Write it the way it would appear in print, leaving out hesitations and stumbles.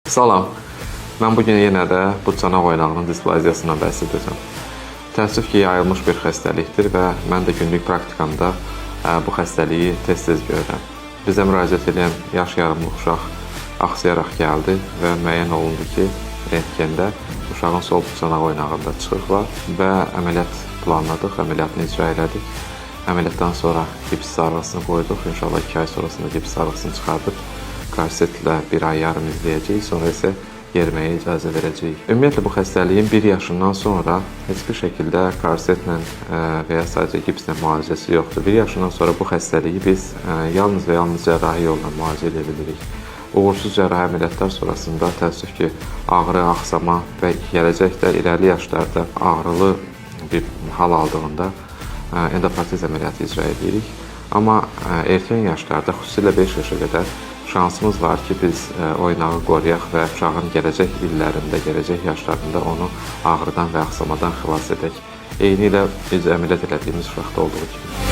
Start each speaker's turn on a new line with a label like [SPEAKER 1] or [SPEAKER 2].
[SPEAKER 1] Salam. Mən bu gün yenə də bu çanaq oynağının displaziyasından bəhs edəcəm. Təəssüf ki, yayılmış bir xəstəlikdir və mən də günlük praktikamda bu xəstəliyi tez-tez görürəm. Bizə müraciət edən yaş yarımlıq uşaq axsayaraq gəldi və müəyyən olundu ki, rentgende uşağın sol çanaq oynağında çıxıq var və əməliyyat planladıq, əməliyyatını icra elədik. Əməliyyatdan sonra gips sarğısını qoyduq. İnşallah 2 ay sonrasında gips sarğısını çıxardıb korsetlə bir ay yarım izləyəcəyik, sonra isə yeriməyə icazə verəcəyik. Ümumiyyətlə bu xəstəliyin 1 yaşından sonra heç bir şəkildə korsetlə və ya sadəcə gipslə müalicəsi yoxdur. 1 yaşından sonra bu xəstəliyi biz yalnız və yalnız cərrahi yolla müalicə edə bilirik. Uğursuz cərrahi əməliyyatlar sonrasında təəssüf ki, ağrı, axsama və gələcəkdə irəli yaşlarda ağrılı bir hal aldığında endoprotez əməliyyatı icra edirik. Amma erkən yaşlarda, xüsusilə 5 yaşa qədər şansımız var ki, biz oynağı qoruyaq və uşağın gələcək illərində, gələcək yaşlarında onu ağrıdan və axsamadan xilas edək. Eynilə biz əməliyyat elədiyimiz uşaqda olduğu kimi.